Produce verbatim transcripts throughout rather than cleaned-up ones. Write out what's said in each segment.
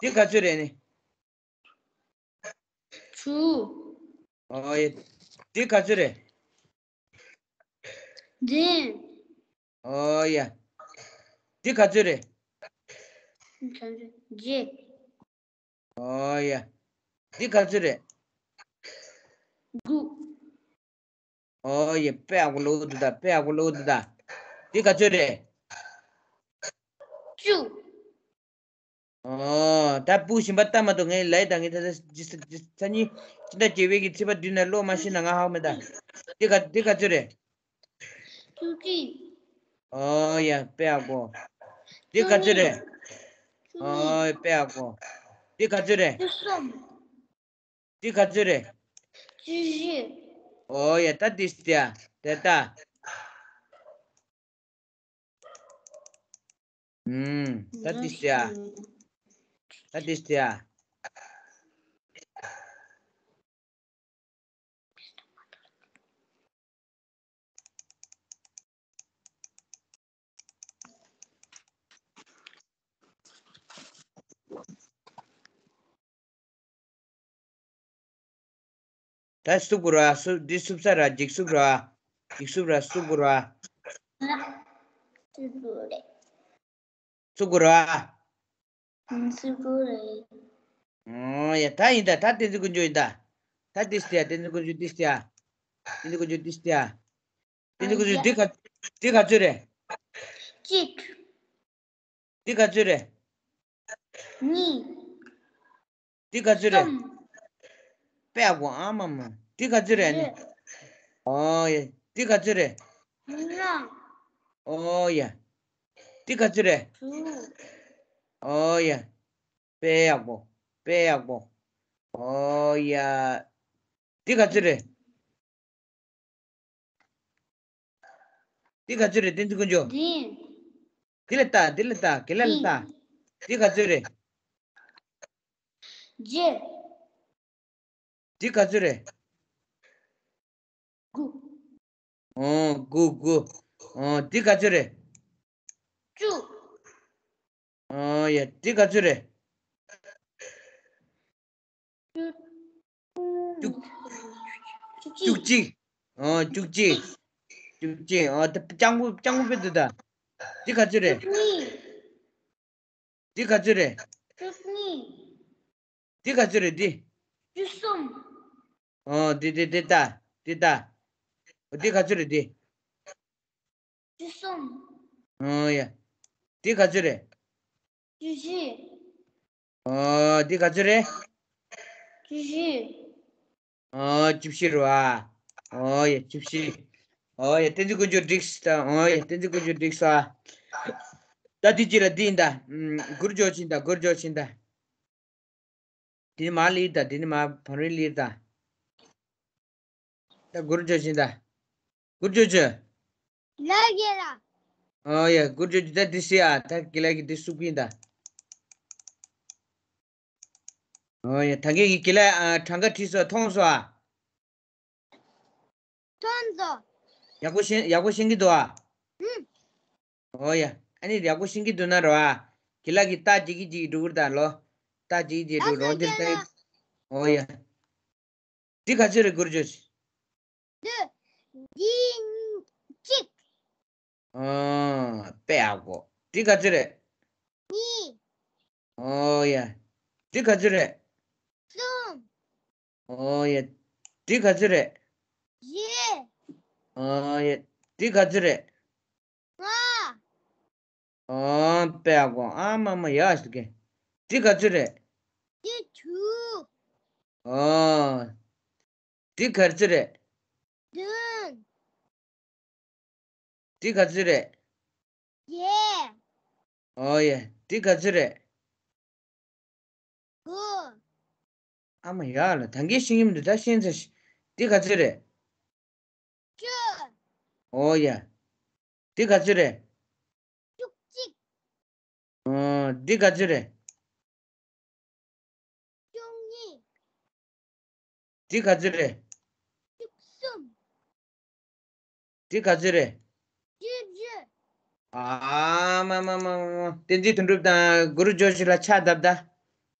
འདི་ག་ཚོད་རེད་ནི། བཅུ། ཨོ་ཡ། འདི་ག་ཚོད་རེད། བདུན། ཨོ་ཡ། འདི་ག་ཚོད་རེད། བརྒྱད། ཨོ་ཡ། འདི་ག་ཚོད་རེད། དགུ། ཨོ་ཡ། དཔེ་ཡག་པོ་ལོ་འདུག་ད། དཔེ་ཡག་པོ་ལོ་འདུག་ད། འདི་ག་ཚོད་རེད། བཅུ། ཨོ། ད་སྤུ་ཞིམ་པ་ལྟ་མ་གཏོགས་ངས་ལའི་ད་ངས་ད་ད་ཇི་ས་ཇི་ས་ཉི་ཅི་འདྲ་སྐྱེ་བའི་གི་ཚེས་པ་བདུན་ན་ལོ་མ་ཤི་ན་ང་ཧ་གོ་མེད་ད། འདི་ག་འདི་ག་ཚོད་རེད། བཅུ་གཅིག། ཨོ་ཡ། དཔེ་ཡག་པོ། འདི་ག་ཚོད་རེད། བཅུ་གཉིས། ཨོ་དཔེ་ཡག་པོ། འདི་ག་ཚོད་རེད། བཅུ་གསུམ། འདི་ག་ཚོད་རེད། བཅུ་བཞི། ཨོ་ཡ། ད་འདི་སྟེ་ཡ་དེ་ད། ཨུམ། ད་འདི་སྟེ་ཡ། ད་འདི་སྟེ་ཡ། ད་སུབ་དགོས་ར། སུབ། འདི་སུབ་ས་ར། འགྱིག་སུབ་ར། འགྱིག་སུབ་ར། སུབ་དགོས་ར། སུབ་དགོས་ར། སུབ་དགོས་ར། ཨོ་ཡ། ད་ཡིན་ད། ད་བསྟན་འཛིན་དཀོན་མཆོག་ཡིན་ད། ད་ཏིས་ཏི་ཡ། བསྟན་འཛིན་དཀོན་མཆོག་ཏིས་ཏི་ཡ། བསྟན་འཛིན་དཀོན་མཆོག་ཏིས་ཏི་ཡ། བསྟན་འཛིན་དཀོན་མཆོག་འདི་ག་འདི་ག་ཚོད་རེད། གཅིག། འདི་ག་ཚོད་རེད། གཉིས། འདི་ག་ཚོད་རེད། གསུམ། དཔེ་ཡག་པོ་ཨ་མ་མ། འདི་ག་ཚོད་རེད་ནི། བཞི། ཨོ་ཡ། འདི་ག་ཚོད་རེད། ལྔ། ཨོ་ཡ། འདི་ག་ཚོད་རེད། དྲུག། ཨོ་ཡ། དཔེ་ཡག་པོ། དཔེ་ཡག་པོ། ཨོ་ཡ། འདི་ག་ཚོད་རེད། འདི་ག་ཚོད་རེད། བསྟན་འཛིན་དཀོན་མཆོག་འདི། འདི་ལ་ལྟ། འདི་ལ་ལྟ། དགེ་ལགས་ལ་ལྟ། འདི་ག་ཚོད་རེད། བརྒྱད། འདི་ག་ཚོད་རེད། དགུ། ཨོ། དགུ། དགུ། ཨོ། འདི་ག་ཚོད་རེད། བཅུ། ཨོ་ཡ། འདི་ག་ཚོད་རེད། བཅུ། བཅུ། བཅུ་གཅིག། ཨོ། བཅུ་གཅིག། བཅུ་གཅིག། ཨོ། ད་སྤྱང་པོ་སྤྱང་པོ་དཔེ་འདུག་ད། འདི་ག་ཚོད་རེད། བཅུ་གཉིས། འདི་ག་ཚོད་རེད། བཅུ་གཉིས། འདི་ག་ཚོད་རེད་འདི། བཅུ་གསུམ། ཨོ། འདི་འདི་འདི་ལྟ། འདི་ལྟ། འདི་ག་ཚོད་རེད་འདི། བཅུ་གསུམ། ཨོ་ཡ། འདི་ག་ཚོད་རེད། བཅུ་བཞི། ཨོ། འདི་ག་ཚོད་རེད། བཅུ་བཞི། ཨོ། བཅུ་བཞི་རེད་བ། ཨོ་ཡ། བཅུ་བཞི། ཨོ་ཡ། བསྟན་འཛིན་དཀོན་མཆོག་འགྲིག་ད། ཨོ་ཡ། བསྟན་འཛིན་དཀོན་མཆོག་འགྲིག་སོང་། ད་འདི་ཅི་ལ་འདི་ཡིན་ད། ཨུམ། སྒུར་འཇོག་ཕྱིན་ད། སྒུར་འཇོག་ཕྱིན་ད། འདི་ནི་མ་ལི་ད། འདི་ནི་མ་བང་རི་ལི་ད། ད་སྒུར་འཇོག་ཕྱིན་ད། སྒུར་འཇོག་ཅི། ལ་གེ་ལ། ཨོ་ཡ། སྒུར་འཇོག་ཅི། ད་འདི་སི་ཡ། ད་གི་ལ་གི་འདི་སུབ་གིན་ད། ཨོ་ཡ། ད་གི་གི་ལ། ཨ། གྲངས་ཀ་བྲིས་སོ། མཐོང་སོ་ཨ། མཐོང་སོ། ཡག་པོ་ཤེས་ཡག་པོ་ཤེས་ཀྱི་འདུག་ཨ། ཧུམ། ཨོ་ཡ། ཨ་ནི་ཡག་པོ་ཤེས་ཀྱི་འདུག་ན་རོ་ཨ། གི་ལ་གི་ལྟ་ཅིག་གི་ཅིག་འགྲོ་གི་རེད་ད་ལོ། ལྟ་ཅིག་གི་ཅིག་འགྲོ་རོ་འདིར་ལྟ། ཨོ་ཡ། འདི་ག་ཚོད་རེད། སྒུར་འཇོག་ཅི། འདི། འདི་གཅིག། ཨོ། དཔེ་ཡག་པོ། འདི་ག་ཚོད་རེད། གཉིས། ཨོ་ཡ། འདི་ག་ཚོད་རེད། གསུམ། ཨོ་ཡ། འདི་ག་ཚོད་རེད། བཞི། ཨོ་ཡ། འདི་ག་ཚོད་རེད། ལྔ། ཨོ། དཔེ་ཡག་པོ་ཨ་མ་མ་ཡ་ཞིག་གེ། འདི་ག་ཚོད་རེད། འདི་དྲུག། ཨོ། འདི་ག་ཚོད་རེད། བདུན། འདི་ག་ཚོད་རེད། བརྒྱད། ཨོ་ཡ། འདི་ག་ཚོད་རེད། དགུ། ཨ་མ་ཡ་ལ་ད་གིན་ཤེས་ཀྱི་མི་འདུག་ད་ཤེས་ཚར་ཤག་འདི་ག་ཚོད་རེད། བཅུ། ཨོ་ཡ། འདི་ག་ཚོད་རེད། བཅུ་གཅིག། ཨོ། འདི་ག་ཚོད་རེད། བཅུ་གཉིས། འདི་ག་ཚོད་རེད། བཅུ་གསུམ། འདི་ག་ཚོད་རེད། བཅུ་བཞི། ཨ་མ་མ་མ་མ་མ། བསྟན་འཛིན་དོན་གྲུབ་དང་གུ་རུ་ཇོ་ཤི་ལ་ཕྱག་བརྡབ་ད།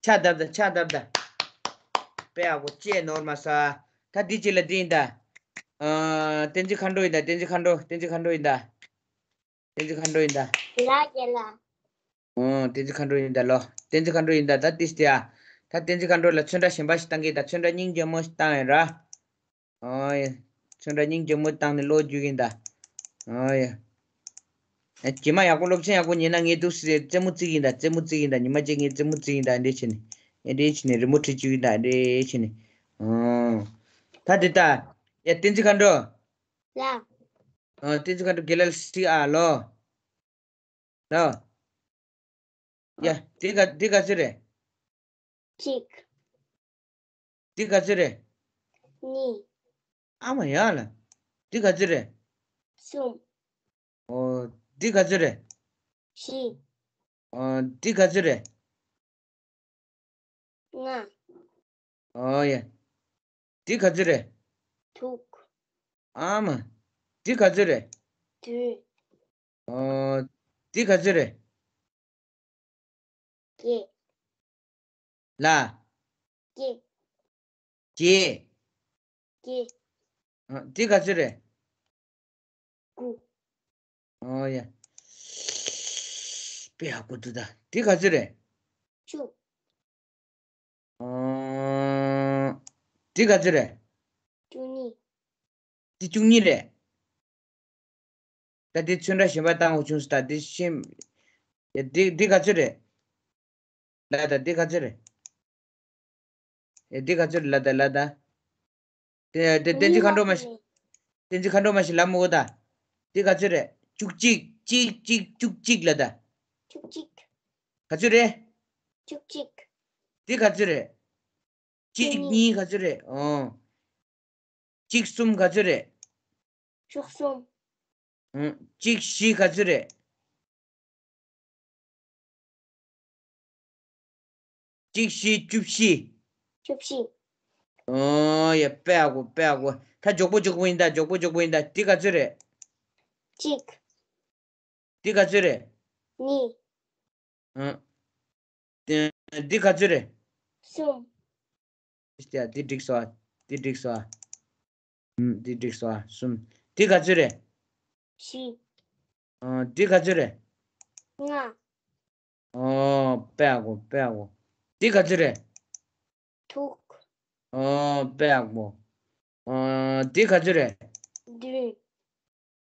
ཕྱག་བརྡབས་དང་། ཕྱག་བརྡབས་དང་། དཔེ་ཡག་པོ། ཅེས་ནོར་མ་སོང་། ད་འདི་གཅིག་ལ་འདི་ཡིན་ད། ཨ། བསྟན་འཛིན་མཁའ་འགྲོ་ཡིན་ད། བསྟན་འཛིན་མཁའ་འགྲོ། བསྟན་འཛིན་མཁའ་འགྲོ་ཡིན་ད། བསྟན་འཛིན་མཁའ་འགྲོ་ཡིན་ད། ལ་རྒན་ལགས། ཨོ། བསྟན་འཛིན་མཁའ་འགྲོ་ཡིན་ད་ལོ། བསྟན་འཛིན་མཁའ་འགྲོ་ཡིན་ད། ད་ཏིས་ཏེ་ཨ། ད་བསྟན་འཛིན་མཁའ་འགྲོ་ལ་ཚོན་ཁྲ་གཞན་པ་ཞིག་བཏང་གི་ད། ཚོན་ཁྲ་སྙིང་རྗེ་མོ་ཞིག་བཏང་ཡིན་ར། ཨོ་ཡ། ཚོན་ཁྲ་སྙིང་རྗེ་མོ་བཏང་ནས་ཀློག་རྒྱུ་ཡིན་ད། ཨོ་ཡ། ཨ། རྗེས་མ་ཡག་པོ་སློབ་ཚན་ཡག་པོ་ཉན་ན་ངས་འདུག་སེ་རྩེད་མོ་རྩེ་གི་ཡིན་ད། རྩེད་མོ་རྩེ་གི་ཡིན་ད། ཉི་མ་གཅིག་ངས་རྩེད་མོ་རྩེ་གི་ཡིན་ད། འདྲེ་བྱས་ནས། ཨེ། འདྲེ་བྱས་ནས་རི་མོ་བྲིས་བཅུག་གི་ཡིན་ད། འདྲེ་བྱས་ནས། ཨོ། ད་དེ་ད། ཡ། བསྟན་འཛིན་མཁའ་འགྲོ། ལ། ཨོ། བསྟན་འཛིན་མཁའ་འགྲོ་རྒན་ལགས་ལ་ཞུ་ཨ་ལོ། ལོ། ཡ། འདི་ག་འདི་ག་ཚོད་རེད། གཅིག་འདི་ག་ཚོད་རེད། གཉིས། ཨ་མ་ཡ་ལ། འདི་ག་ཚོད་རེད། གསུམ། ཨོ། འདི་ག་ཚོད་རེད། བཞི། ཨོ། འདི་ག་ཚོད་རེད། ལྔ། ཨོ་ཡ། འདི་ག་ཚོད་རེད། དྲུག་ཨ་མ། འདི་ག་ཚོད་རེད། བདུན། ཨོ། འདི་ག་ཚོད་རེད། བརྒྱད། ལ། བརྒྱད། བརྒྱད། བརྒྱད། ཨ། འདི་ག་ཚོད་རེད། དགུ། ཨོ་ཡ། དཔེ་ཡག་པོ་འདུག་ད། འདི་ག་ཚོད་རེད། བཅུ། ཨོ། འདི་ག་ཚོད་རེད། བཅུ་གཉིས། འདི་བཅུ་གཉིས་རེད། ད་འདི་ཚོན་ཁྲ་གཞན་པ་བཏང་དགོས་བྱུང་སོང་ད། འདི་ཤེས། ཡ། འདི་འདི་ག་ཚོད་རེད། ལ་ད། འདི་ག་ཚོད་རེད། ཡ། འདི་ག་ཚོད་རེད། ལ་ད། ལ་ད། དེ་དེ་བསྟན་འཛིན་མཁའ་འགྲོ་མ་ཞིག་བསྟན་འཛིན་མཁའ་འགྲོ་མ་ཞིག་ལ་མོ་གོ་ད། འདི་ག་ཚོད་རེད། བཅུ་གཅིག་གཅིག་གཅིག་བཅུ་གཅིག་ལ་ད། བཅུ་གཅིག་ག་ཚོད་རེད། བཅུ་གཅིག་འདི་ག་ཚོད་རེད། གཅིག་གཉིས། གཉིས་ག་ཚོད་རེད། ཨོ། གཅིག་གསུམ་ག་ཚོད་རེད། བཅུ་གསུམ། ཨང་། གཅིག་བཞི་ག་ཚོད་རེད། གཅིག་བཞི་བཅུ་བཞི། བཅུ་བཞི། ཨོ་ཡ། དཔེ་ཡག་པོ། དཔེ་ཡག་པོ། ད་མགྱོགས་པོ་མགྱོགས་པོ་ཡིན་ད། མགྱོགས་པོ་མགྱོགས་པོ་ཡིན་ད། འདི་ག་ཚོད་རེད། གཅིག་འདི་ག་ཚོད་རེད། གཉིས། ཨང་། འདི་འདི་ག་ཚོད་རེད། གསུམ། ཡ། འདི་འགྲིག་སོང་། འདི་འགྲིག་སོང་། ཨུམ། འདི་འགྲིག་སོང་། གསུམ། འདི་ག་ཚོད་རེད། བཞི། ཨང་། འདི་ག་ཚོད་རེད། ལྔ། ཨོ། དཔེ་ཡག་པོ། དཔེ་ཡག་པོ། འདི་ག་ཚོད་རེད། དྲུག་ཨོ། དཔེ་ཡག་པོ། ཨོ། འདི་ག་ཚོད་རེད། བདུན།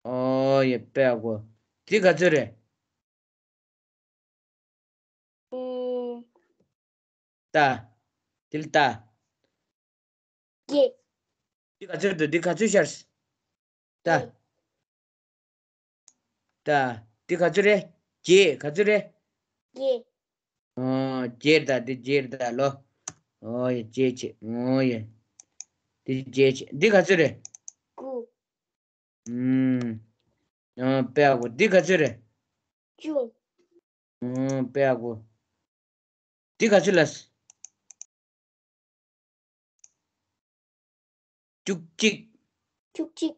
ཨོ་ཡ། དཔེ་ཡག་པོ། འདི་ག་ཚོད་རེད། ཨུམ། ད། འདི་ལ་ལྟ། བརྒྱད། འདི་ག་ཚོད་འདུག་འདི་ག་ཚོད་ཤར། ད། བརྒྱད། ད། འདི་ག་ཚོད་རེད། བརྒྱད། ག་ཚོད་རེད། བརྒྱད། ཨོ། བརྒྱད་ད། འདི་བརྒྱད་ད་ལོ། ཨོ་ཡ། བརྒྱད་བྱས། ཨོ་ཡ། འདི་བརྒྱད་བྱས། འདི་ག་ཚོད་རེད། དགུ། ཨུམ། ཨོ། དཔེ་ཡག་པོ། འདི་ག་ཚོད་རེད། བཅུ། ཨོ། དཔེ་ཡག་པོ། འདི་ག་ཚོད་ལབ། བཅུ་གཅིག་བཅུ་གཅིག་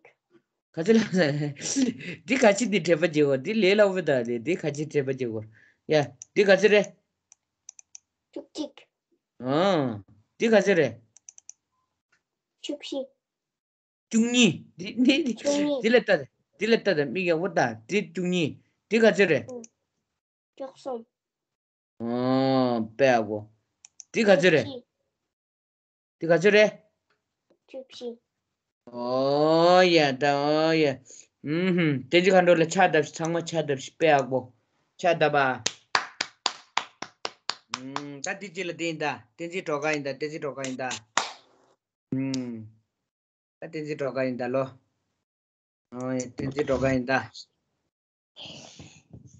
ག་ཚོད་ལབ། འདི་ག་ཚོད། འདི་དྲན་པ་བརྗེད་གོ་འདི་ལས་སླ་པོ་ད་རེད། འདི་ག་ཚོད་དྲན་པ་བརྗེད་གོ་ཡ། འདི་ག་ཚོད་རེད། བཅུ་གཅིག་ཨོ། འདི་ག་ཚོད་རེད། བཅུ་བཞི། བཅུ་གཉིས། འདི་འདི་བཅུ་གཉིས། འདི་ལ་ལྟ། འདི་ལ་ལྟ་ད། མིག་ཡག་པོ་ལྟ། འདི་བཅུ་གཉིས། འདི་ག་ཚོད་རེད། ཨུམ། བཅུ་གསུམ། ཨོ། དཔེ་ཡག་པོ། འདི་ག་ཚོད་རེད། བཅུ་བཞི། འདི་ག་ཚོད་རེད། བཅུ་བཞི། ཨོ་ཡ། ད་ཨོ་ཡ། ཨུམ་ཧུམ། བསྟན་འཛིན་མཁའ་འགྲོ་ལ་ཕྱག་བརྡབས་ཤིག་ཚང་མ་ཕྱག་བརྡབས་ཤིག་དཔེ་ཡག་པོ། ཕྱག་བརྡབས་པ། ཨུམ། ད་འདི་གཅིག་ལ་འདི་ཡིན་ད། བསྟན་འཛིན་སྒྲོལ་དཀར་ཡིན་ད། བསྟན་འཛིན་སྒྲོལ་དཀར་ཡིན་ད། ཨུམ། ད་བསྟན་འཛིན་སྒྲོལ་དཀར་ཡིན་ད་ལོ། ཨོ་ཡ། བསྟན་འཛིན་སྒྲོལ་དཀར་ཡིན་ད།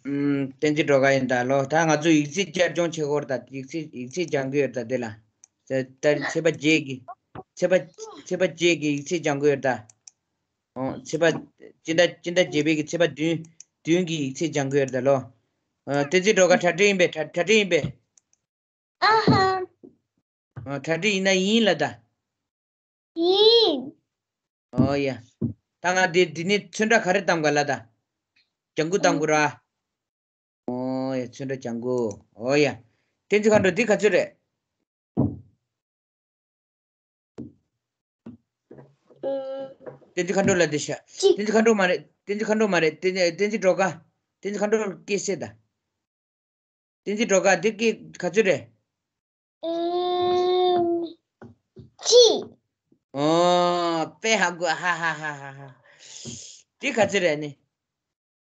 ཨུམ། བསྟན་འཛིན་སྒྲོལ་དཀར་ཡིན་ད་ལོ། ད་ང་ཚོ་ཡིག་ཚད་བསྐྱར་སྦྱོང་བྱེད་དགོས་རེད་ད། ཡིག་ཚད་ཡིག་ཚད་སྦྱང་གི་ཡོད་ད་དེ་ལ། ད་ད་ཚེས་པ་བརྒྱད་ཀྱི། ཚེས་པ་ཚེས་པ་བརྒྱད་ཀྱི་ཡིག་ཚད་སྦྱང་གི་ཡོད་ད། ཨོ། ཚེས་པ། སྤྱི་ཟླ་སྤྱི་ཟླ་བརྒྱད་པའི་གི་ཚེས་པ་བདུན། བདུན་གྱི་ཡིག་ཚད་སྦྱང་གི་ཡོད་ད་ལོ། ཨ། བསྟན་འཛིན་སྒྲོལ་དཀར་གྲ་སྒྲིག་ཡིན་པས། གྲ་གྲ་སྒྲིག་ཡིན་པས། ཨ་ཧ། ཨ། གྲ་སྒྲིག་ཡིན་ན་ཡིན་ལ་ད། ཡིན། ཨོ་ཡ། ད་ང་འདི་འདི་ནས་ཚོན་ཁྲ་ག་རེ་བཏང་དགོས་ལ་ད། ལྗང་གུ་བཏང་དགོས་ར། ཨོ་ཡ། ཚོན་ཁྲ་ལྗང་གུ། ཨོ་ཡ། བསྟན་འཛིན་མཁའ་འགྲོ་འདི་ག་ཚོད་རེད། བསྟན་འཛིན་མཁའ་འགྲོ་ལ་འདི་བཤད། བསྟན་འཛིན་མཁའ་འགྲོ་མ་རེད། བསྟན་འཛིན་མཁའ་འགྲོ་མ་རེད། བསྟན་བསྟན་འཛིན་སྒྲོལ་དཀར། བསྟན་འཛིན་མཁའ་འགྲོ་སྐད་བཤད་ད། བསྟན་འཛིན་སྒྲོལ་དཀར་འདི་སྐད་ག་ཚོད་རེད། ཨུམ། གཅིག་ཨོ། དཔེ་ཧ་གོ་ཧ་ཧ་ཧ་ཧ་ཧ། འདི་ག་ཚོད་རེད་ནི།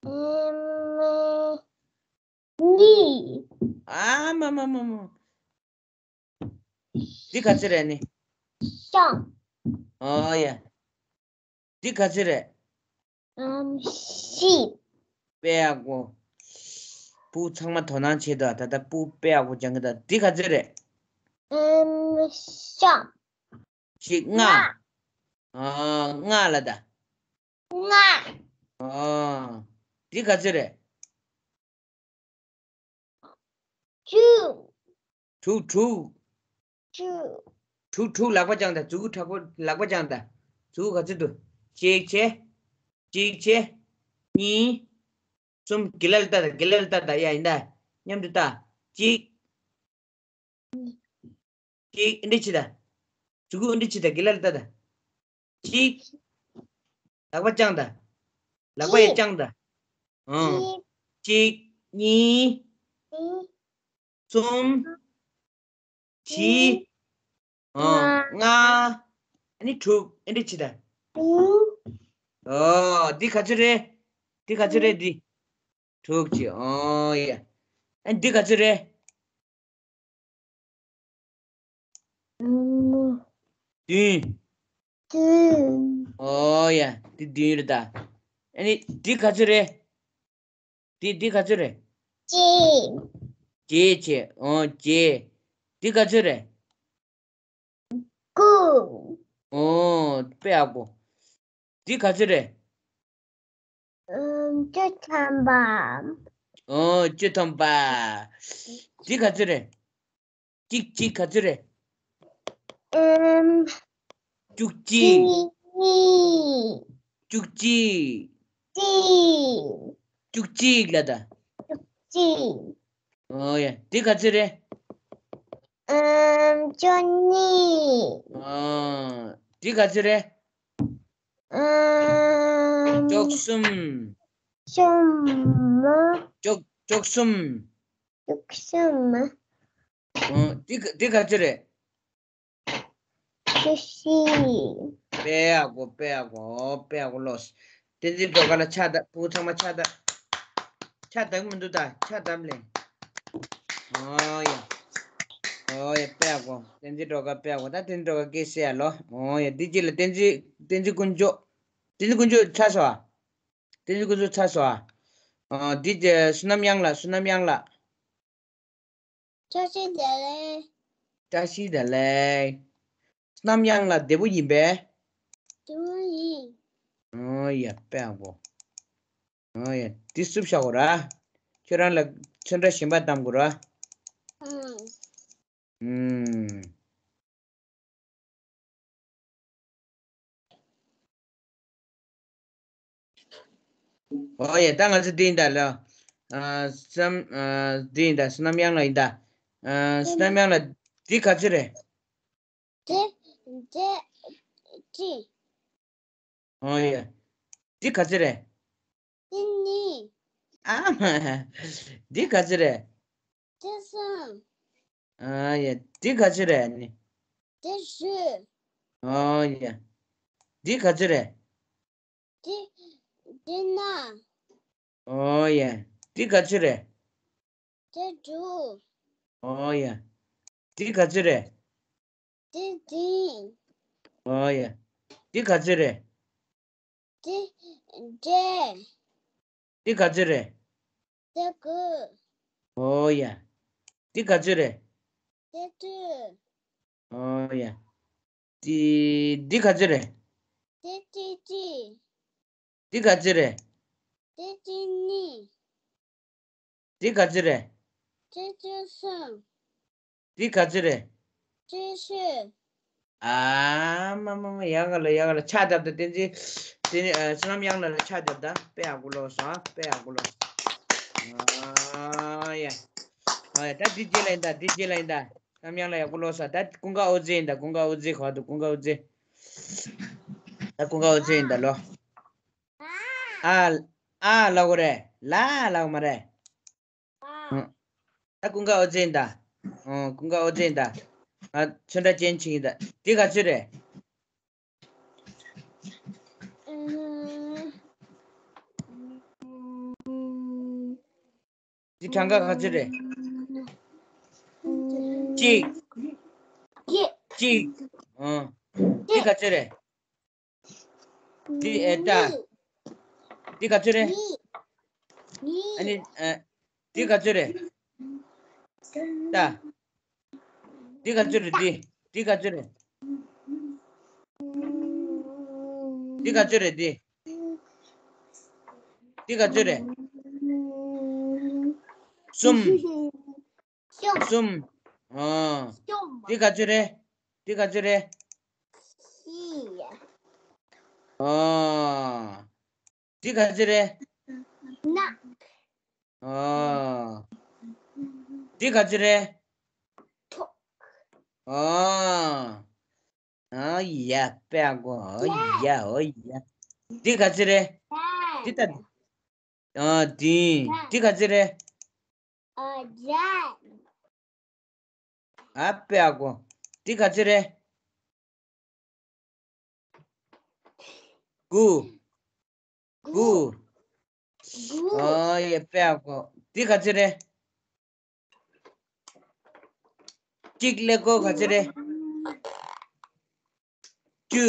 ཨུམ། གཉིས། ཨ་མ་མ་མ་མ། འདི་ག་ཚོད་རེད་ནི། གསུམ། ཨོ་ཡ། འདི་ག་ཚོད་རེད། ཨམ། བཞི། དཔེ་ཡག་པོ། སྤུ་གུ་ཚང་མ་དོ་སྣང་བྱེད་དང་། ད་ལྟ་སྤུ་གུ་དཔེ་ཡག་པོ་སྦྱང་གི་ད། འདི་ག་ཚོད་རེད། ཨམ། གསུམ། གཅིག་ལྔ། ལྔ། ཨ། ལྔ་ལ་ད། ལྔ། ཨ། འདི་ག་ཚོད་རེད། དྲུག་དྲུག་དྲུག་དྲུག་དྲུག་དྲུག་ལག་པ་བརྐྱངས་དང་། མཛུབ་གུ་དྲག་པོ་ལག་པ་བརྐྱངས་དང་། མཛུབ་གུ་ག་ཚོད་འདུག་གཅིག་བྱས། གཅིག་བྱས། གཉིས། གསུམ། དཀྱིལ་ལ་ལྟ་དང་། དཀྱིལ་ལ་ལྟ་དང་། ཡ་ཡིན་ད། མཉམ་དུ་ལྟ། གཅིག་གཅིག་ཨེ་འདྲ་བྱེད་དང་། མཛུབ་གུ་ཨེ་འདྲ་བྱེད་དང་། དཀྱིལ་ལ་ལྟ་དང་། གཅིག་ལག་པ་བརྐྱངས་དང་། ལག་པ་ཡར་བརྐྱངས་དང་། ཨང་། གཅིག་གཉིས། གསུམ། བཞི། ཨང་། ལྔ། ཨ་ནི་དྲུག་ཨེ་འདྲ་བྱེད་དང་། ཨོ། འདི་ག་ཚོད་རེད། འདི་ག་ཚོད་རེད་འདི། དྲུག་བྱས། ཨོ་ཡ། ཨ་འདི་ག་ཚོད་རེད། བདུན། བདུན། ཨོ་ཡ། འདི་བདུན་རེད་ད། ཨ་ནི་འདི་ག་ཚོད་རེད། འདི་འདི་ག་ཚོད་རེད། བརྒྱད། བརྒྱད་བྱས། ཨོ་བརྒྱད། འདི་ག་ཚོད་རེད། དགུ། ཨོ་དཔེ་ཡག་པོ། འདི་ག་ཚོད་རེད། ཨམ། བཅུ་ཐམ་པ། ཨོ་བཅུ་ཐམ་པ། འདི་ག་ཚོད་རེད། གཅིག་གཅིག་ག་ཚོད་རེད། ཨམ། བཅུ་གཅིག་གཉིས། བཅུ་གཅིག་གཅིག་བཅུ་གཅིག་ལ་ད། གཅིག་ཨོ་ཡ། འདི་ག་ཚོད་རེད། ཨམ། བཅུ་གཉིས། ཨོ། འདི་ག་ཚོད་རེད། ཨམ། བཅུ་གསུམ། གསུམ། བཅུ་བཅུ་གསུམ། བཅུ་གསུམ། ཨོ། འདི་ག་འདི་ག་ཚོད་རེད། བཅུ་བཞི། དཔེ་ཡག་པོ། དཔེ་ཡག་པོ། ཨོ་དཔེ་ཡག་པོ་ལོས། བསྟན་འཛིན་སྒྲོལ་དཀར་ལ་ཕྱག་བརྡབ། སྤུ་གུ་ཚང་མ་ཕྱག་བརྡབ། ཕྱག་བརྡབ་མི་འདུག་ད། ཕྱག་བརྡབ་ལེ། ཨོ་ཡ། ཨོ་ཡ། དཔེ་ཡག་པོ། བསྟན་འཛིན་སྒྲོལ་དཀར་དཔེ་ཡག་པོ། ད་བསྟན་འཛིན་སྒྲོལ་དཀར་སྐད་བཤད་ཡ་ལོ། ཨོ་ཡ། འདི་རྗེས་ལ་བསྟན་འཛིན་བསྟན་འཛིན་དཀོན་མཆོག་བསྟན་འཛིན་དཀོན་མཆོག་ཚར་སོང་ཨ། བསྟན་འཛིན་དཀོན་མཆོག་ཚར་སོང་ཨ། ཨ། འདི་རྗེས་བསོད་ནམས་གཡང་ལགས། བསོད་ནམས་གཡང་ལགས། བཀྲ་ཤིས་བདེ་ལེགས། བཀྲ་ཤིས་བདེ་ལེགས། བསོད་ནམས་གཡང་ལགས་བདེ་པོ་ཡིན་པས། བདེ་པོ་ཡིན། ཨོ་ཡ། དཔེ་ཡག་པོ། ཨོ་ཡ། འདི་སུབ་བཞག་དགོས་ར། ཁྱོད་རང་ལ་ཚོན་ཁྲ་གཞན་པ་བདམས་དགོས་ར། ཨང་། ཨུམ། ཨོ་ཡ། ད་ང་ཚོ་འདི་ཡིན་ད་ལོ། ཨ། བསམ། ཨ། འདི་ཡིན་ད། བསོད་ནམས་གཡང་ལགས་ཡིན་ད། ཨ། བསོད་ནམས་གཡང་ལགས་འདི་ག་ཚོད་རེད། འདི་འདི་གཅིག་ཨོ་ཡ། འདི་ག་ཚོད་རེད། འདི་གཉིས། ཨ་མ། འདི་ག་ཚོད་རེད། འདི་གསུམ། ཨ་ཡ། འདི་ག་ཚོད་རེད་ནི། འདི་བཞི། ཨོ་ཡ། འདི་ག་ཚོད་རེད། འདི་འདི་ལྔ། ཨོ་ཡ། འདི་ག་ཚོད་རེད། འདི་དྲུག་ཨོ་ཡ། འདི་ག་ཚོད་རེད། འདི་བདུན། ཨོ་ཡ། འདི་ག་ཚོད་རེད། འདི་བརྒྱད། འདི་ག་ཚོད་རེད། འདི་དགུ། ཨོ་ཡ། འདི་ག་ཚོད་རེད། འདི་བཅུ། ཨོ་ཡ། འདི་འདི་ག་ཚོད་རེད། འདི་གཅིག་གཅིག་འདི་ག་ཚོད་རེད། འདི་གཅིག་གཉིས། འདི་ག་ཚོད་རེད། འདི་གཅིག་གསུམ། འདི་ག་ཚོད་རེད། འདི་བཞི། ཨ་མ་མ་མ། ཡག་ག་ལ་ཡག་ག་ལ། ཕྱག་བརྡབ་དང་། བསྟན་འཛིན། བསྟན་འཛིན། ཨ། བསོད་ནམས་གཡང་ལགས་ལ་ཕྱག་བརྡབ་དང་། དཔེ་ཡག་པོ་ལོས་སོང་། དཔེ་ཡག་པོ་ལོས་སོང་། ཨ་ཡ། ཨ་ཡ། ད་འདི་རྗེས་ལ་ཡིན་ད། འདི་རྗེས་ལ་ཡིན་ད། བསོད་ནམས་གཡང་ལགས་ཡག་པོ་ལོས་སོང་། ད་ཀུན་དགའ་འོད་ཟེར་ཡིན་ད། ཀུན་དགའ་འོད་ཟེར་ག་པར་འདུག་ཀུན་དགའ་འོད་ཟེར། ད་ཀུན་དགའ་འོད་ཟེར་ཡིན་ད་ལོ། ཨ། ཨ་ལབ་དགོས་རེད། ལ་ལབ་དགོས་མ་རེད། ཨ། ད་ཀུན་དགའ་འོད་ཟེར་ཡིན་ད། ཨོ། ཀུན་དགའ་འོད་ཟེར་ཡིན་ད། ང་ཚོན་ཁྲ་ཅན་ཅིག་ཡིན་ད། འདི་ག་ཚོད་རེད། འདི་གྲངས་ཀ་ག་ཚོད་རེད། གཅིག་གཅིག་ཨོ། འདི་ག་ཚོད་རེད། འདི་ཨེ་ད། འདི་ག་ཚོད་རེད། ཨ་ནི་ཨ། འདི་ག་ཚོད་རེད། ད། འདི་ག་ཚོད་རེད་འདི། འདི་ག་ཚོད་རེད། འདི་ག་ཚོད་རེད་འདི། འདི་ག་ཚོད་རེད། གསུམ། གསུམ། ཨོ། འདི་ག་ཚོད་རེད། འདི་ག་ཚོད་རེད། ཨོ། འདི་ག་ཚོད་རེད། ཨོ། འདི་ག་ཚོད་རེད། ཨོ། ཨ་ཡ། དཔེ་ཡག་པོ། ཨོ་ཡ། ཨོ་ཡ། འདི་ག་ཚོད་རེད། འདི་ལྟ། ཨ། འདི། འདི་ག་ཚོད་རེད། ཨ། དཔེ་ཡག་པོ། འདི་ག་ཚོད་རེད། དགུ། དགུ། ཨ་ཡ། དཔེ་ཡག་པོ། འདི་ག་ཚོད་རེད། གཅིག་ཀླད་ཀོར་ག་ཚོད་རེད། བཅུ།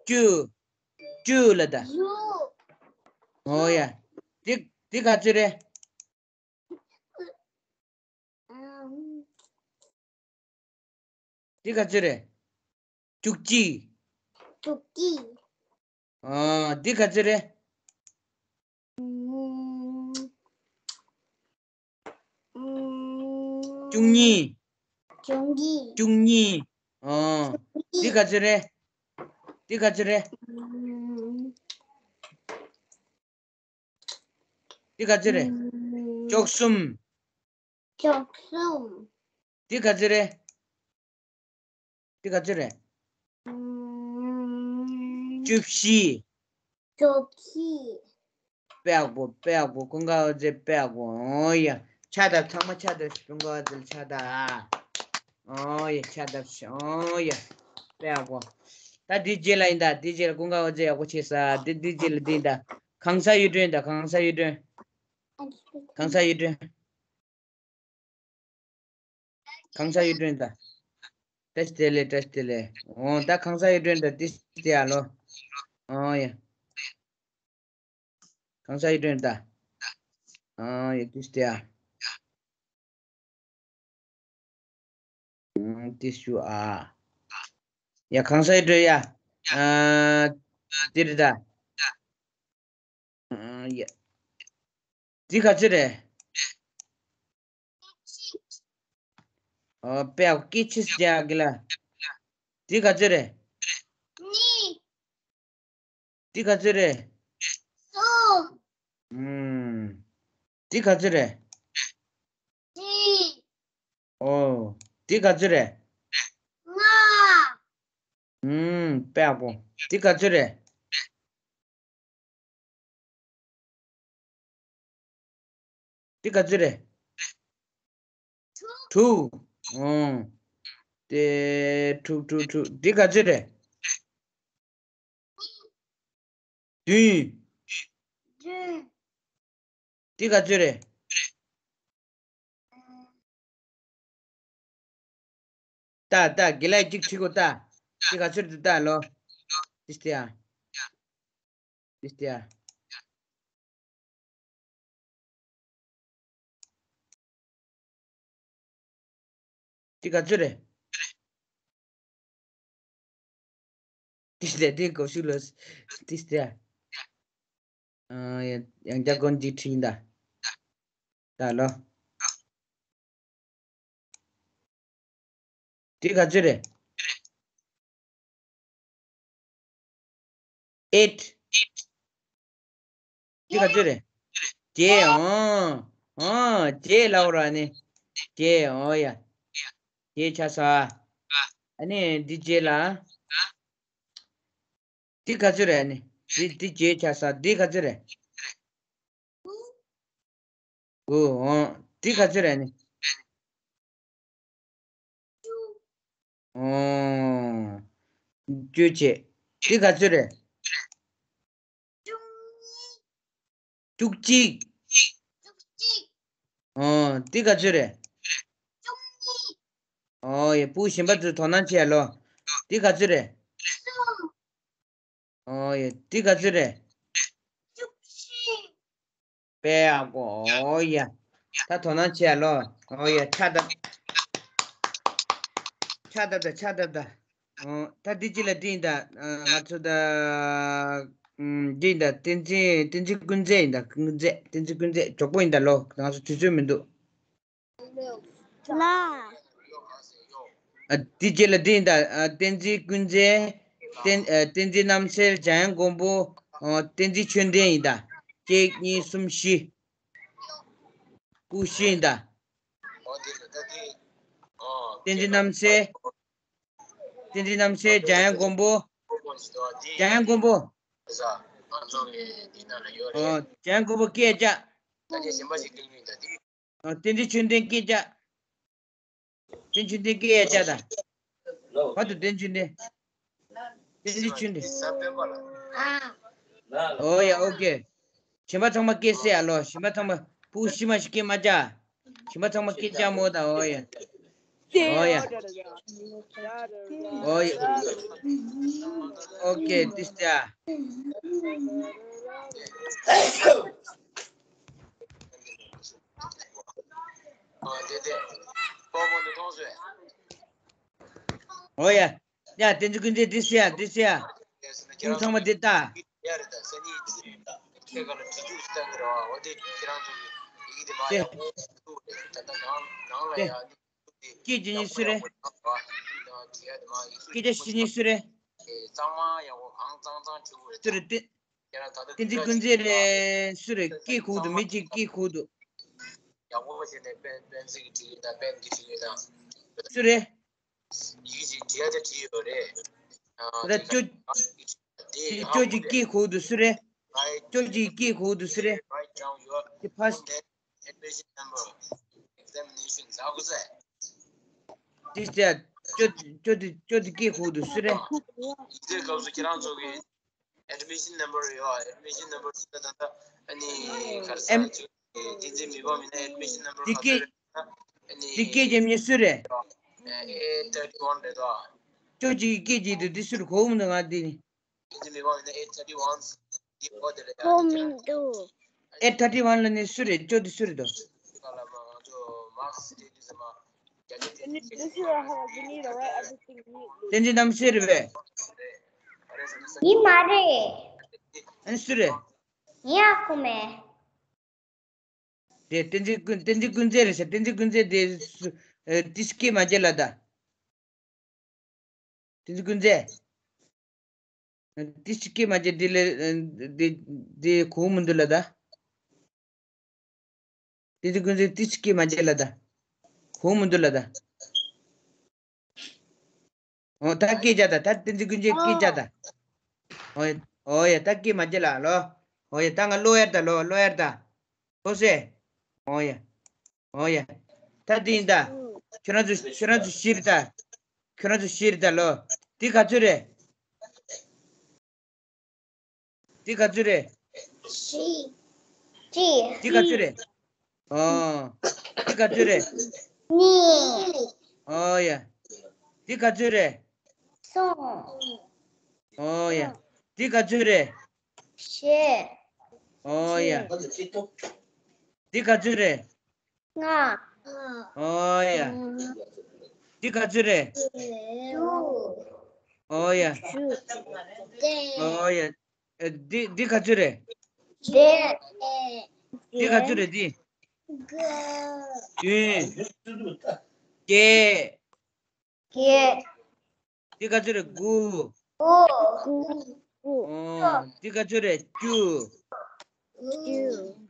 བཅུ། བཅུ་ལ་ད། ཨོ་ཡ། འདི་འདི་ག་ཚོད་རེད། འདི་ག་ཚོད་རེད། བཅུ་གཅིག་བཅུ་གཅིག་ཨ། འདི་ག་ཚོད་རེད། བཅུ་གཉིས་བཅུ་གཉིས་བཅུ་གཉིས་ཨ། འདི་ག་ཚོད་རེད། འདི་ག་ཚོད་རེད། འདི་ག་ཚོད་རེད། བཅུ་གསུམ་བཅུ་གསུམ། འདི་ག་ཚོད་རེད། འདི་ག་ཚོད་རེད། བཅུ་བཞི་བཅུ་བཞི། དཔེ་ཡག་པོ། དཔེ་ཡག་པོ། ཀུན་དགའ་འོད་ཟེར། དཔེ་ཡག་པོ། ཨོ་ཡ། ཕྱག་བཏབ། ཚང་མ་ཕྱག་བཏབ། ཀུན་དགའ་འོད་ཟེར་ཕྱག་བཏབ། ཨོ་ཡ། ཕྱག་བཏབ་ཤག་ཨོ་ཡ། དཔེ་ཡག་པོ། ད་འདི་རྗེས་ལ་ཡིན་ད། འདི་རྗེས་ལ་ཀུན་དགའ་འོད་ཟེར་ཡག་པོ་བྱས་ས། འདི་འདི་རྗེས་ལ་འདི་ཡིན་ད། གང་ཟག་གཡུ་སྒྲོན་ད། གང་ཟག་གཡུ་སྒྲོན། གང་ཟག་གཡུ་སྒྲོན། གང་ཟག་གཡུ་སྒྲོན་ད། བཀྲ་ཤིས་བདེ་ལེགས། བཀྲ་ཤིས་བདེ་ལེགས། འོ་ད་གང་ཟག་གཡུ་སྒྲོན་ད། ཏིས་ཏེ་ཡ་ལོ། ཨོ་ཡ། གང་ཟག་གཡུ་སྒྲོན་ད། ཨོ་ཡ། ཏིས་ཏེ་ཡ། ཨང་། ཏིས་ཞུ་ཨ། ཡ། གང་ཟག་གཡུ་སྒྲོན་ཡ། ཨ། ཏི་རི་ད། ཨ་ཡ། འདི་ག་ཚོད་རེད། ཨོ། དཔེ་ཡག་པོ། སྐད་ཆ་རྒྱག་གི་ལ། འདི་ག་ཚོད་རེད། གཉིས། འདི་ག་ཚོད་རེད། གསུམ། ཨུམ། འདི་ག་ཚོད་རེད། བཞི། ཨོ། འདི་ག་ཚོད་རེད། ལྔ། ཨུམ། དཔེ་ཡག་པོ། འདི་ག་ཚོད་རེད། འདི་ག་ཚོད་རེད། དྲུག་ཨོ། དེ་དྲུག་དྲུག་དྲུག་འདི་ག་ཚོད་རེད། བདུན། བདུན། འདི་ག་ཚོད་རེད། ལྟ་ལྟ། དགེ་ལེགས་གཅིག་ཁྲིད་གོ་ལྟ། འདི་ག་ཚོད་རེད་ལྟ་ལོ། ཏིས་ཏེ་ཡ། ཏིས་ཏེ་ཡ། འདི་ག་ཚོད་རེད། ཏིས་ཏེ་ཡ། འདི་གོ་ཤུ་ལོ། ཏིས་ཏེ་ཡ། ཨ། ཡང་བསྐྱར་སྐོར་འདི་ཁྲིད་ཡིན་ད། ད་ལོ། འདི་ག་ཚོད་རེད། ཨེཊ། འདི་ག་ཚོད་རེད། བརྒྱད། ཨོ། ཨོ། བརྒྱད་ལབ་ར་ནི། བརྒྱད། ཨོ་ཡ། བརྒྱད་ཆགས་སོང་ཨ། ཨ་ནི་འདི་རྗེས་ལ། འདི་ག་ཚོད་རེད་ནི། འདི་འདི་བརྗེད་ཆགས་ས། འདི་ག་ཚོད་རེད། དགུ། འོ། འདི་ག་ཚོད་རེད་ནི། ཨོ། བཅུ་བྱས། འདི་ག་ཚོད་རེད། བཅུ་གཅིག་ཨོ། འདི་ག་ཚོད་རེད། ཨོ་ཡ། སྤུ་གུ་གཞན་པ་ཚོས་དོ་སྣང་བྱེད་ཡ་ལོ། འདི་ག་ཚོད་རེད། ཨོ་ཡ། འདི་ག་ཚོད་རེད། དཔེ་ཡག་པོ། ཨོ་ཡ། ད་དོ་སྣང་བྱེད་ཡ་ལོ། ཨོ་ཡ། ཕྱག་བརྡབ། ཕྱག་བརྡབ་དང་། ཕྱག་བརྡབ་དང་། ཨོ། ད་འདི་གཅིག་ལ་འདི་ཡིན་ད། ཨ། ང་ཚོ་ད། ཨམ། འདི་ཡིན་ད། བསྟན་འཛིན། བསྟན་འཛིན་ཀུན་མཛེས་ཡིན་ད། ཀུན་མཛེས། བསྟན་འཛིན་ཀུན་མཛེས་མགྱོགས་པོ་ཡིན་ད་ལོ། ང་ཚོ་དུས་ཚོད་མི་འདུག་ལ། ཨ། འདི་རྗེས་ལ་འདི་ཡིན་ད། ཨ། བསྟན་འཛིན་ཀུན་མཛེས། བསྟན། ཨ། བསྟན་འཛིན་རྣམ་གསལ། འཇམ་དབྱངས་མགོན་པོ། ཨ། བསྟན་འཛིན་ཆོས་ལྡན་ཡིན་ད། གཅིག་གཉིས། གསུམ། བཞི། སྤུ་གུ་བཞི་ཡིན་ད། བསྟན་འཛིན་རྣམ་གསལ། བསྟན་འཛིན་རྣམ་གསལ། འཇམ་དབྱངས་མགོན་པོ། འཇམ་དབྱངས་མགོན་པོ། ཨོ། འཇམ་དབྱངས་མགོན་པོ་སྐད་ཆ། ཨོ། བསྟན་འཛིན་ཆོས་ལྡན་སྐད་ཆ། བསྟན་འཛིན་ཆོས་ལྡན་སྐད་ཆ་ད། བར་དུ་བསྟན་འཛིན་ཆོས་ལྡན། བསྟན་འཛིན་ཆོས་ལྡན། ཨོ་ཡ། ཨོ་ཀེ། གཞན་པ་ཚང་མ་སྐད་བཤད་ཨ་ལོ། གཞན་པ་ཚང་མ། སྤུ་གུ་ཤི་མ་ཤི་སྐད་མ་རྒྱག་གཞན་པ་ཚང་མ་སྐད་རྒྱག་མོ་དང་། ཨོ་ཡ། ཨོ་ཡ། ཨོ་ཡ། ཨོ་ཀེ། ཏིས་ཏ། ཨོ་ཡ། ཡ། བསྟན་འཛིན་ཀུན་མཛེས་འདི་སེ་ཡ། འདི་སེ་ཡ། ཁྱེད་ཚང་མ་འདི་ལྟ། ཏེ། ཏེ། སྐད་ཅིག་གཉིས་སུ་རེད། སྐད་ཆ་གཅིག་གཉིས་སུ་རེད། སུ་རེད་ཏེ། བསྟན་འཛིན་ཀུན་མཛེས་རེད། སུ་རེད། སྐད་གོ་གི་འདུག་མི་གཅིག་སྐད་གོ་གི་འདུག་སུ་རེད། ཡིག་ཅིག་བྲིས་ཡ་དེ་བྲིས་ཡོད་རེད། ཨ། ད་ཅོ། ཅོ་ཅིག་སྐད་གོ་གི་འདུག་སུ་རེད། ཅོ་ཅིག་སྐད་གོ་གི་འདུག་སུ་རེད། དེ་ཕ། དེ་ཅོ། ཅོ་དེ། ཅོ་དེ་སྐད་གོ་གི་འདུག་སུ་རེད། ཡིག་ཚད་སྐབས་སུ་ཁྱེད་རང་ཚོ་གི་admission number ཡོད། admission number ཟེར་ན་ད་ལྟ་ཨ་ནི་ག་རེ་ཟེར་ན་ཅིག་བསྟན་འཛིན་མི་ཕམ་ཡིན་ན་admission number ག་ཚོད་རེད་ཟེར་ན། ཨ་ནི་དེ་སྐད་ཅིག་མི་སུ་རེད། ཨེ་ཐར་ཊི་ཝན་རེད་དོ། ཅོ་ཅིག་སྐད་ཅིག་འདུག་དེ་སུ་རེད། གོ་མི་འདུག་ང་དེ་ནི། བསྟན་འཛིན་མི་ཕམ་ཡིན་ན་ཨེ་ཐར་ཊི་ཝན། གོ་མི་འདུག་ཨེ་ཐར་ཊི་ཝན་ལ་ནི་སུ་རེད། ཅོ་དེ་སུ་རེད་དོ། བསྟན་འཛིན་རྣམ་གསལ་རེད་པས། ཡིན་མ་རེད། ཨ་ནི་སུ་རེད། ཡིན་ཨ་ཁུ་མེ། དེ་བསྟན་འཛིན་ཀུན། བསྟན་འཛིན་ཀུན་མཛེས་རེད་ཟེར། བསྟན་འཛིན་ཀུན་མཛེས་དེ་སུ། ཨ། ཏིས་སྐད་མ་རྒྱག་ལ་ད། བསྟན་འཛིན་ཀུན་མཛེས། ཏིས་སྐད་མ་རྒྱག་འདི་ལ། ཨ། འདི་འདི་གོ་མི་འདུག་ལ་ད། བསྟན་འཛིན་ཀུན་མཛེས་ཏིས་སྐད་མ་རྒྱག་ལ་ད། གོ་མི་འདུག་ལ་ད། ཨོ། ད་སྐད་རྒྱག་ད། ད་བསྟན་འཛིན་ཀུན་མཛེས་སྐད་རྒྱག་ད། ཨོ་ཡ། ཨོ་ཡ། ད་སྐད་མ་རྒྱག་ལ་ལོ། ཨོ་ཡ། ད་ང་ཀློག་ཡར་ད་ལོ། ཀློག་ཡར་ད། ཨོ་སེ། ཨོ་ཡ། ཨོ་ཡ། ད་འདི་ཡིན་ད། ཁྱོད་རང་ཚོ། ཁྱོད་རང་ཚོ་ཤེས་རེད་ད། ཁྱོད་རང་ཚོ་ཤེས་རེད་ད་ལོ། འདི་ག་ཚོད་རེད། འདི་ག་ཚོད་རེད། བཞི། གཅིག་འདི་ག་ཚོད་རེད། ཨོ། འདི་ག་ཚོད་རེད། གཉིས། ཨོ་ཡ། འདི་ག་ཚོད་རེད། གསུམ། ཨོ་ཡ། འདི་ག་ཚོད་རེད། བཞི། ཨོ་ཡ། འདི་ག་ཚོད་རེད། ལྔ། ཨོ་ཡ། འདི་ག་ཚོད་རེད། དྲུག་ཨོ་ཡ། བརྒྱད། ཨོ་ཡ། ཨ། འདི་འདི་ག་ཚོད་རེད། བརྒྱད། འདི་ག་ཚོད་རེད་འདི། དགུ། བདུན། བརྒྱད། བརྒྱད། འདི་ག་ཚོད་རེད། དགུ། དགུ། དགུ། ཨོ། འདི་ག་ཚོད་རེད། བཅུ། བཅུ།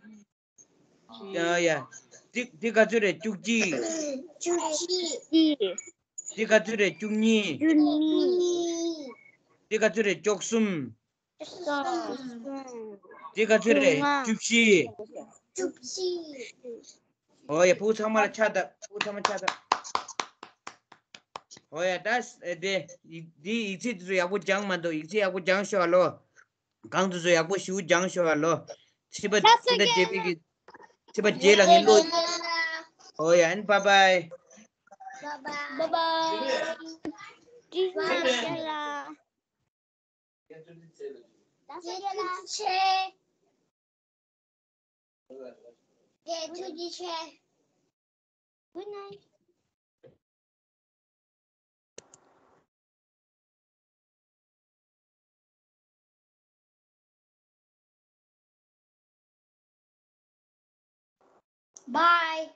ཡ་ཡ། འདི་འདི་ག་ཚོད་རེད། བཅུ་གཅིག། བཅུ་གཅིག། འདི་ག་ཚོད་རེད། བཅུ་གཉིས། བཅུ་གཉིས། འདི་ག་ཚོད་རེད། བཅུ་གསུམ། འདི་ག་ཚོད་རེད། བཅུ་བཞི། ཨོ་ཡ། ཕྲུ་གུ་ཚང་མ་ལ་ཕྱག་བརྡབ། ཕྲུ་གུ་ཚང་མ་ཕྱག་བརྡབ། ཨོ་ཡ། ད་དེ་འདི་ཡིག་ཚད་དེ་ཚོ་ཡག་པོ་སྦྱངས་མ་འདུག་ཡིག་ཚད་ཡག་པོ་སྦྱངས་ཤོག་ཨ་ལོ། གང་དུ་བཟོ་ཡག་པོ་ཞུ་སྦྱང་ཤོག་ཨ་ལོ། ཚེས་པ་ཚེས་པ་བརྒྱད་པའི་གི་ཚེས་པ་བརྒྱད་ལ་ངས་ལོ། ཨོ་ཡ། ཨན། བཱའི་བཱའི། བཱའི་བཱའི། ཀྲིས་མཱས་ལ། ད་ཚེས་པ་ལ་ཆེ། ཐུགས་རྗེ་ཆེ། Good night. Bye.